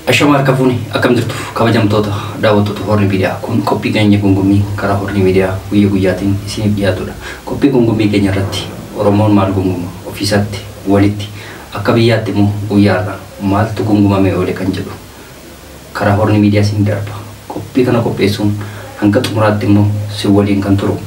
Ashama harka fuuni akkam jirtu kabajamtoota daawwattoota Horni Miidiyaa. Kun qophii keenya gungummii karaa Horni Miidiyaa guyya guyyaatiin isiniif dhiyaatudha. Qophii gungummii keenya irratti Oromoon maal gunguma ofiisaatti walitti akka biyyaatti immoo guyyaarra maaltu gungumamee oole kan jedhu karaa Horni Miidiyaa isin darba. Qophii kana qopheessuun hanga xumuraatti immoo si waliin kan turu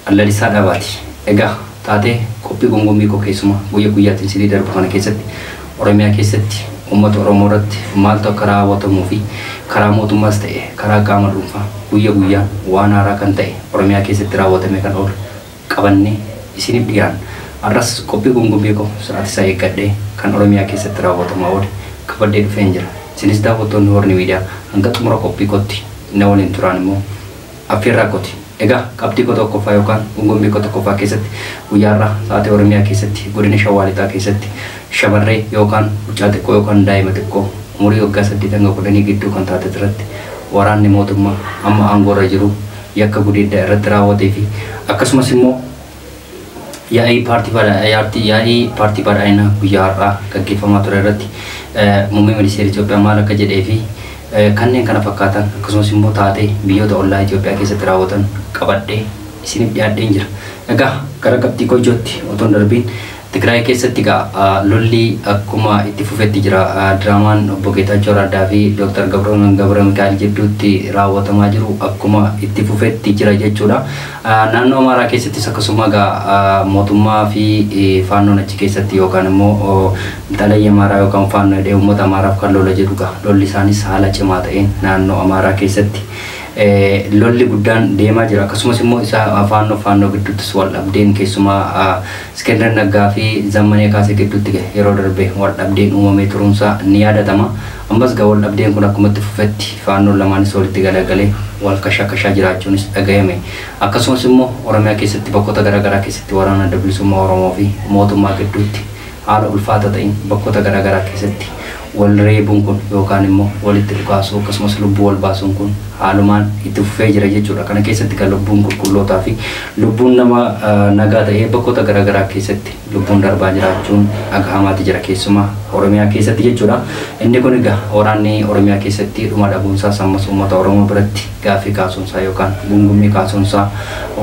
Allalisaa Dhaabaati. Egaa taatee qophii gungummii koo keessumaa guyya guyyaatiin isinii darbu kana keessatti Oromiyaa keessatti uummata Oromoo irratti maaltu akka raawwatamuu fi karaa mootummaas ta'e karaa qaama dhuunfaa guyya guyyaan waan haaraa kan ta'e Oromiyaa keessatti raawwatame kan oolu qabannee isiniif dhiyaan. Har'as qophii gungummii koo sa'aatii isaa eeggadhee kan Oromiyaa keessatti raawwatamaa oole qabadhee dhufeen jira. Isinis daawwattoonni Horni Miidiyaa hanga xumura qophii kootti na waliin turaan immoo affeerraa kooti. Egaa qabxii koo tokkoffaa yookaan gungummii koo tokkoffaa keessatti guyyaarraa sa'aatii Oromiyaa keessatti godina Shawaa Lixaa keessatti shamarree yookaan mucaa xiqqoo yookaan daa'ima xiqqoo umurii waggaa 8 hanga 10 gidduu kan taate irratti waraanni mootummaa amma aangoorra jiru yakka gudeeddaa irratti raawwatee fi akkasumas immoo yaa'ii paartii badhaadhinaa guyyaa har'aa gaggeeffamaa ture irratti muummee ministeera Itoophiyaa maal akka jedhee fi kanneen kana fakkaatan akkasumas immoo taatee biyyoota ollaa Itoophiyaa keessatti raawwatan qabadhee isiniif dhiyaadheen jira. Egaa gara qabxii koo ijootti otoo hin darbiin Tigraay keessatti egaa lolli akkuma itti fufetti jira. Diraamaan obbo Geetaachoo Raddaa fi Dr. Gabra Mikaa'el jidduutti raawwatamaa jiru akkuma itti fufetti jira jechuudha. Naannoo Amaaraa keessattis akkasuma egaa mootummaa fi faannoon achi keessatti yookaan immoo xalayyi Amaaraa yookaan faannoo jedhee uummata Amaaraaf kan lola jedhu egaa lolli isaanis haala cimaa ta'een naannoo Amaaraa keessatti lolli guddaan deemaa jira. Akkasumas immoo isa faannoo gidduuttis wal dhabdeen keessumaa Iskender Naggaa fi Zammanee Kaasee gidduutti yeroo darbe wal dhabdeen uumamee turuunsaa ni yaadatama. Ammas gaa wal dhabdeen kun akkuma itti fufetti faannoon lamaanis walitti galagalee wal kashaa jiraachuunis dhagayame. Akkasumas immoo Oromiyaa keessatti bakkoota garaagaraa keessatti waraana adda bilisummaa Oromoo fi mootummaa gidduutti haala ulfaata ta'een bakkoota garaagaraa keessatti wal reebuun kun yookaan immoo walitti dhukaasuu akkasumas lubbuu wal baasuun kun haalumaan itti fufee jira jechuudha. Kana keessatti kan lubbuun qulqullootaa fi lubbuun nama nagaa ta'ee bakkoota garaagaraa keessatti lubbuun darbaa jiraachuun dhagahamaati jira keessumaa Oromiyaa keessatti jechuudha. Inni kun egaa waraanni Oromiyaa keessatti dhuma dhabuunsaa ammas uummata Oromoo biratti gaaffii kaasuunsaa yookaan gungummii kaasuunsaa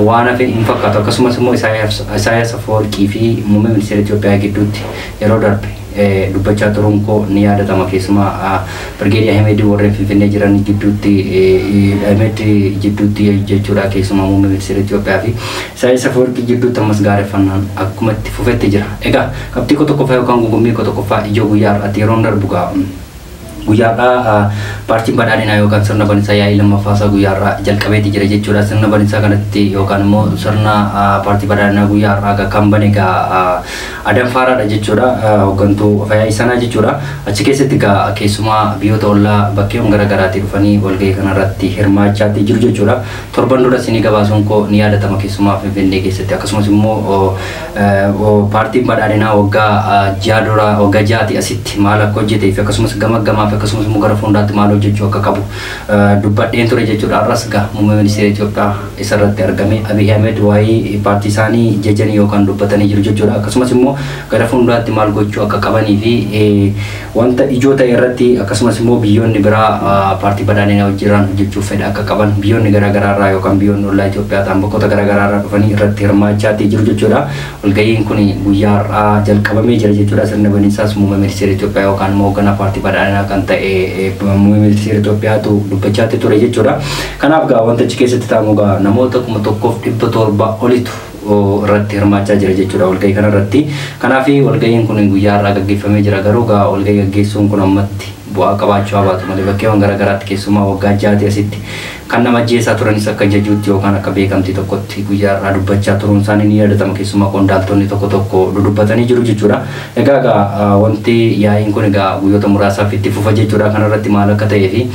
waan hafe hin fakkaatu. Akkasumas immoo Isaayyaas Afawarqii fi muummee ministeera Itoophiyaa gidduutti yeroo darbe dubbachaa turuun koo ni yaadatama. Keessumaa Birgeedii Ahmed warreen Finfinnee jiran gidduutti Ahmed jidduutti jechuudha. Keessumaa muummee ministeera Itoophiyaa fi Isaayyaas Afawarqii gidduutti ammas gaarreeffannaan akkuma itti fufetti jira. Egaa qabxii koo tokkoffaa yookaan gungummii koo tokkoffaa ijoo guyyaa har'aatti yeroon darbu gaa guyyaadhaa paartiin badhaadhinaa yookaan sirna banisaa yaa'ii lammaffaasaa guyyaarraa jalqabeeti jira jechuudha. Sirna banisaa kanatti yookaan immoo sirna paartii badhaadhinaa guyyaarraa kan bane egaa Adam Faaraadha jechuudha. Hooggantuu yaa'ii sanaa jechuudha. Achi keessatti egaa keessumaa biyyoota ollaa bakkeewwan garaagaraatii dhufanii walgahii kanarratti hirmaachaatti jiru jechuudha. Torban dura isinii gabaasuun koo ni yaadatama keessumaa Finfinnee keessatti. Akkasumas immoo paartiin badhaadhinaa waggaa ja'a dura waggaa ja'aati asitti maal akka hojjetee fi akkasumas gama gamaa fi akkasumas immoo gara fuulduraatti maal hojjechuu akka qabu dubbadheen ture jechuudha. Har'as egaa muummee ministeera Itoophiyaa isarratti argame Abiy Ahmed waa'ee paartii isaanii jajanii yookaan dubbatanii jiru jechuudha. Akkasumas immoo gara fuulduraatti maal gochuu akka qabanii fi wanta ijoo ta'e irratti akkasumas immoo biyyoonni biraa paartii badhaadhinaa wajjiraan hojjechuuf fedha akka qaban biyyoonni garaagaraa irraa yookaan biyyoonni ollaa Itoophiyaa ta'an bakkoota garaagaraa irraa dhufanii irratti hirmaachaatii jiru jechuudha. Walga'iin kun guyyaa har'aa jalqabamee jira jechuudha. Sirna baniinsaas muummee ministeera Itoophiyaa yookaan immoo hoogganaa paartii badhaadhinaa kan ta'e muummee ministeera Itoophiyaatu dubbachaatti ture jechuudha. Kanaaf gaa wanti achi keessatti ta'amu gaa namoota 1700 olitu irratti hirmaachaa jira jechuudha walgahii kanarratti. Kanaaf walgahiin kun guyyaa har'aa gaggeeffamee jira. Garuu gaa walgahii gaggeessuun kun ammatti bu'aa qabaachuu habaatu malee bakkeewwan garaagaraatti keessumaa waggaa ja'aati asitti kan nama ajjeesaa turanis akka jajuutti yookaan akka beekamtii tokkotti guyyaa har'aa dubbachaa turuun isaanii ni yaadatama. Keessumaa qondaaltonni tokko tokko dudubbatanii jiru jechuudha. Egaa egaa wanti yaa'iin kun egaa guyyoota muraasaaf itti fufa jechuudha. Kanarratti maal akka ta'ee fi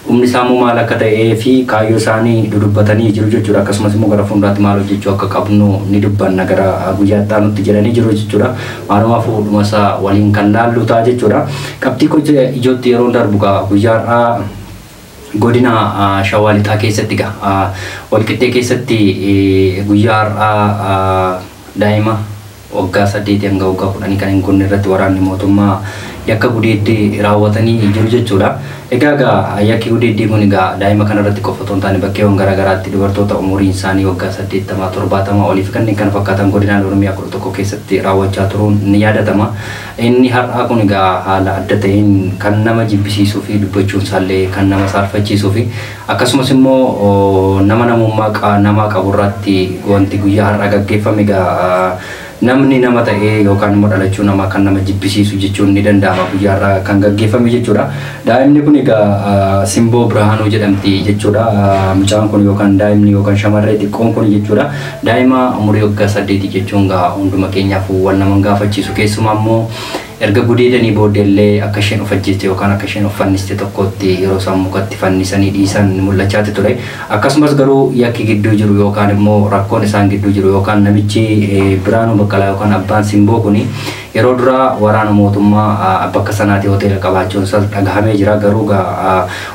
humni isaa immoo maal akka ta'ee fi kaayyoo isaanii dudubbatanii jiru jechuudha. Akkasumas immoo gara fuulduraatti maal hojjechuu akka qabnu ni dubbanna gara guyyaa itti aanutti jedhanii jiru jechuudha. Maalumaaf dhuma isaa waliin kan laallu ta'a jechuudha. Qabxii koo ijootti yeroo darbu gaa guyyaa har'aa godina Shawaa Lixaa keessatti gaa walqixxee keessatti guyyaa har'aa daa'ima waggaa 8 hanga waggaa 10 kan hin guunne irratti waraanni mootummaa yakka gudeeddii raawwatanii jiru jechuudha. Egaa yakki gudeeddii kun egaa daa'ima kanarratti qofa otoo hin taane bakkeewwan garaagaraatti dubartoota umuriin isaanii waggaa 80 70 olii fi kanneen kana fakkaatan godinaalee Oromiyaa 11 keessatti raawwachaa turuun ni yaadatama. Inni har'aa kun egaa haala adda ta'een kan nama jibbisiisuu fi dubbachuun isaallee kan nama saalfachiisuu fi akkasumas immoo nama namummaa namaa qaburratti wanti guyyaa har'aa gaggeeffame egaa namni nama ta'ee yookaan immoo dhalachuu namaa kan nama jibbisiisu jechuun ni danda'ama guyyaa har'aa kan gaggeeffame jechuudha. Daa'imni kun egaa Simboo Birhaanuu jedhamti jechuudha. Mucaan kun yookaan daa'imni yookaan shamarree xiqqoon kun jechuudha. Daa'ima umurii waggaa 8 jechuun egaa hunduma keenyaaf wal nama gaafachiisu, keessumaa immoo erga gudeedanii booddee illee akka isheen of ajjeeste yookaan akka isheen of fanniste tokkotti yeroo isaan mukatti fannisanii dhiisan mul'achaati ture. Akkasumas garuu yakki gidduu jiru yookaan immoo rakkoon isaan gidduu jiru yookaan namichi Birhaanuu Baqqalaa yookaan abbaan Simboo kuni yeroo duraa waraana mootummaa bakka sanaatti hoteela qabaachuun isaas dhagahamee jira. Garuu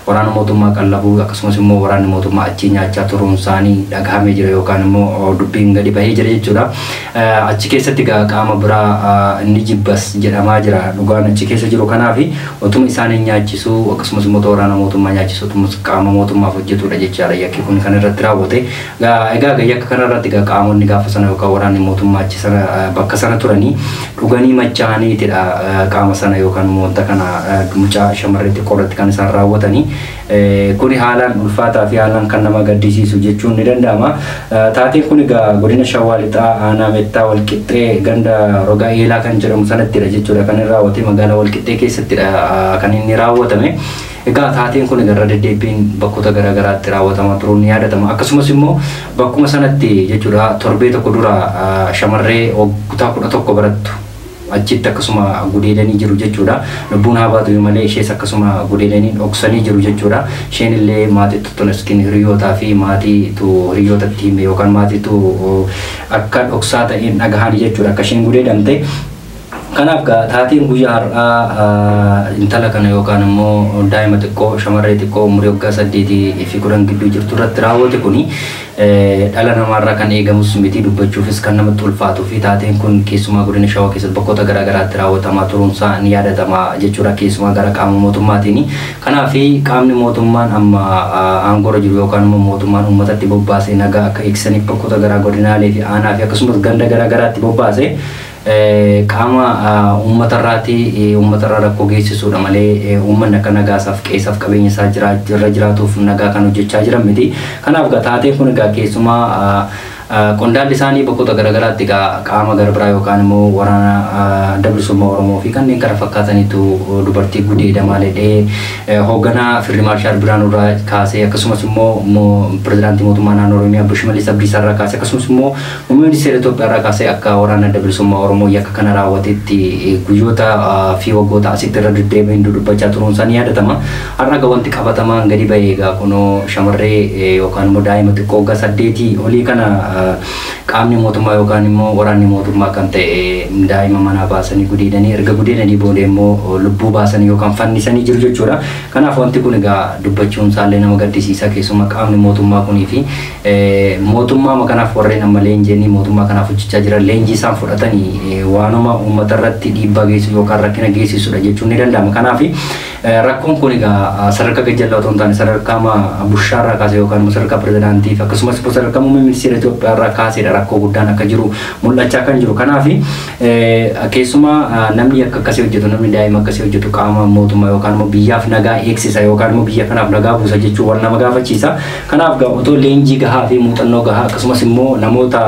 waraana mootummaa qallabuu akkasumas immoo waraanni mootummaa achii nyaachaa turuun isaanii dhagahamee jira yookaan immoo dubbiin gadi bahee jira jechuudha. Achi keessatti qaama biraa inni jibbas jedhamaa jira dhugaan achi keessa jiru. Kanaaf otuma isaan nyaachisuu akkasumas immoo waraana mootummaa nyaachisuu otuma qaama mootummaaf hojjetudha jechaadha yakki kun kan irratti raawwate. Egaa yakka kanarratti qaamonni gaafa sana yookaan waraanni mootummaa achi sana bakka sana turanii dhuganii machaa'aniitidha qaama sana yookaan wanta kana mucaa shamarree xiqqoo irratti kan isaan raawwatanii. Kuni haalaan ulfaataa fi haalaan kan nama gaddisiisu jechuun ni danda'ama. Taateen kun egaa godina Shawaa Lixaa aanaa Mettaa Walqixxee ganda Roga Eelaa kan jedhamu sanattidha jechuudha kan inni raawwate, magaalaa Walqixxee keessattidha kan inni raawwatame. Egaa taateen kun irra deddeebiin bakkoota garaagaraatti raawwatamaa turuun ni yaadatama. Akkasumas immoo bakkuma sanatti jechuudha torbee tokko dura shamarree kutaa 11 barattu achitti akkasuma gudeedanii jiru jechuudha. Lubbuun haa baatu malee ishees akkasuma gudeedanii dhoksanii jiru jechuudha. Isheen illee maatiitu tolaskin hiriyootaa fi maatiitu hiriyootatti hime yookaan maatiitu akka dhoksaa ta'een dhagahanii jechuudha akka isheen gudeedamte. Kanaaf taateen guyyaa har'aa intala kana yookaan immoo daa'ima xiqqoo shamarree xiqqoo umurii waggaa 8 fi 10 gidduu jirtu irratti raawwate kuni dhala namaarraa kan eegamus miti, dubbachuufis kan namatti ulfaatuu fi taateen kun keessumaa godina Shawaa keessatti bakkoota garaagaraatti raawwatamaa turuunsaa ni yaadatama jechuudha, keessumaa gara qaama mootummaatiin. Kanaaf qaamni mootummaan amma aangoorra jiru yookaan immoo mootummaan uummatatti bobbaasee nagaa akka eegsisaniif bakkoota garaa godinaalee fi aanaa fi akkasumas ganda garaagaraatti bobbaasee qaama uummatarraati uummatarraa rakkoo geessisuudha malee uummanni akka nagaasaaf qeessaaf qabeenya isaa irra jiraatuuf nagaa kan hojjechaa jiran miti. Kanaaf taateen kun egaa keessumaa qondaalli isaanii bakkoota garaagaraatti qaama gara biraa yookaan immoo waraana adda bilisummaa Oromoo fi kanneen kana fakkaataniitu dubartii gudeedamaa jedhee hoogganaa Fiild Maarshaal Birhaanuu irraa kaasee akkasumas immoo pirezidaantii mootummaa naannoo Oromiyaa Obbo Shimallis Abdiisaa irraa kaasee akkasumas immoo muummee ministeera Itoophiyaa irraa kaasee akka waraana adda bilisummaa Oromoo yakka kana raawwatetti guyyoota fi waggoota asitti irra deddeebiin dubbachaa turuun isaanii yaadatama. Har'a egaa wanti qabatamaan gadi bahee egaa kunoo shamarree yookaan immoo daa'ima xiqqoo waggaa 8 olii kana qaamni mootummaa yookaan immoo waraanni mootummaa kan ta'e daa'ima manaa baasanii gudeedanii erga gudeedanii booda immoo lubbuu baasanii yookaan fannisanii jiru jechuudha. Kanaaf wanti kun egaa dubbachuun isaallee nama gaddisiisa, keessumaa qaamni mootummaa kunii fi mootummaa kanaaf warreen amma leenji'anii mootummaa kanaaf hojjechaa jiran leenjii isaan fudhatanii waanuma uummata irratti dhiibbaa geessisu yookaan rakkina geessisudha jechuun ni danda'ama. Kanaaf rakkoon kun egaa sadarkaa gajjallaa otoo hin taane sadarkaa bushaarraa kaasee yookaan immoo sadarkaa pirezidaantii fi akkasumas immoo sadarkaa muummee ministeera Itoophiyaa irraa kaaseedha rakkoo guddaan akka jiru mul'achaa kan jiru. Kanaaf keessumaa namni akka akkasii hojjetu, namni daa'ima akkasii hojjetu qaama mootummaa yookaan immoo biyyaaf nagaa eegsisa yookaan immoo biyya kanaaf nagaa buusa jechuun wal nama gaafachiisa. Kanaaf otoo leenjii gahaa fi muuxannoo gahaa akkasumas immoo namoota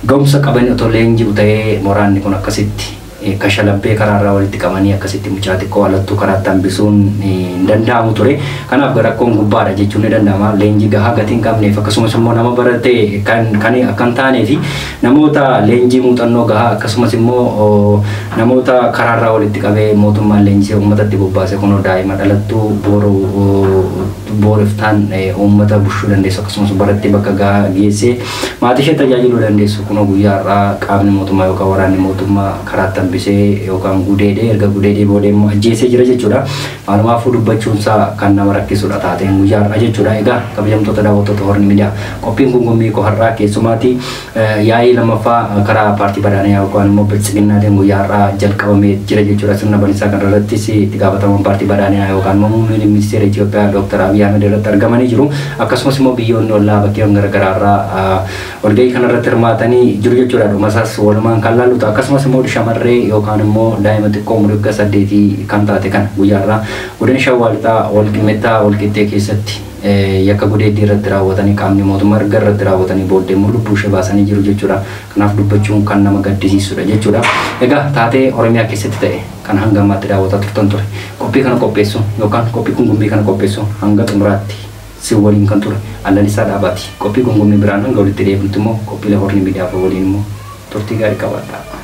ga'umsa qaban otoo leenji'u ta'ee waraanni kun akkasitti kashalabbee karaarraa walitti qabanii akkasitti mucaa xiqqoo alattuu karaatti hambisuun hin danda'amu ture. Kanaaf rakkoon gubbaadha jechuun ni danda'ama. Leenjii gahaa gatii hin qabneef akkasumas immoo nama barate kan akka hin taanee fi namoota leenjii muuxannoo gahaa akkasumas immoo namoota karaarraa walitti qabee mootummaan leenjisee uummatatti bobbaase kunoo daa'ima dhalattuu boru booriftaan uummata bushuu dandeessu, akkasumas barattee bakka gahaa geessee maatii ishee tajaajiluu dandeessu, kunoo guyyaa har'aa qaamni mootummaa yookaan waraanni mootummaa karaa hambisee yookaan gudeedee, erga gudeedee booda immoo ajjeesee jira jechuudha. Maalumaafuu dubbachuunsaa kan nama rakkisudha taateen guyyaa har'aa jechuudha. Egaa kabajamtoota daawwattoota Horni Miidiyaa, qophiin gungummii koo har'aa keessumaatii yaa'ii lammaffaa karaa paartii badhaadhinaa yookaan immoo biltsiginnaatiin guyyaa har'aa jalqabamee jira jechuudha. Sirna banisaa kana irrattis itti gaafatamaan paartii badhaadhinaa yookaan immoo muummeen ministeera Itoophiyaa Dr. Abiy Ahmed irratti argamanii jiru. Akkasumas immoo biyyoonni ollaa bakkeewwan garaagaraa irraa walgahii kana irratti hirmaatanii jiru jechuudha. Dhumasaas walumaan kan laallu ta'a. Akkasumas immoo shamarree yookaan immoo daa'ima xiqqoo umurii waggaa 8 kan taate kana guyyaa har'aa godina Shawaa Lixaa Walqixxee Walqixxee keessatti yakka gudeeddii irratti raawwatanii, qaamni mootummaa erga irratti raawwatanii booddee immoo lubbuu ishee baasanii jiru jechuudha. Kanaaf dubbachuun kan nama gaddisiisudha jechuudha. Egaa taatee Oromiyaa keessatti ta'e kan hanga ammaatti daawwataa turtan ture. Qophii kana qopheessuun yookaan qophii gungummii kana qopheessuun hanga xumuraatti si waliin kan ture Allalisaa Dhaabaati. Qophii gungummii biraan hanga walitti deebinutti immoo qophiilee Horni Miidiyaa waliin immoo turtii gaarii qabaadha.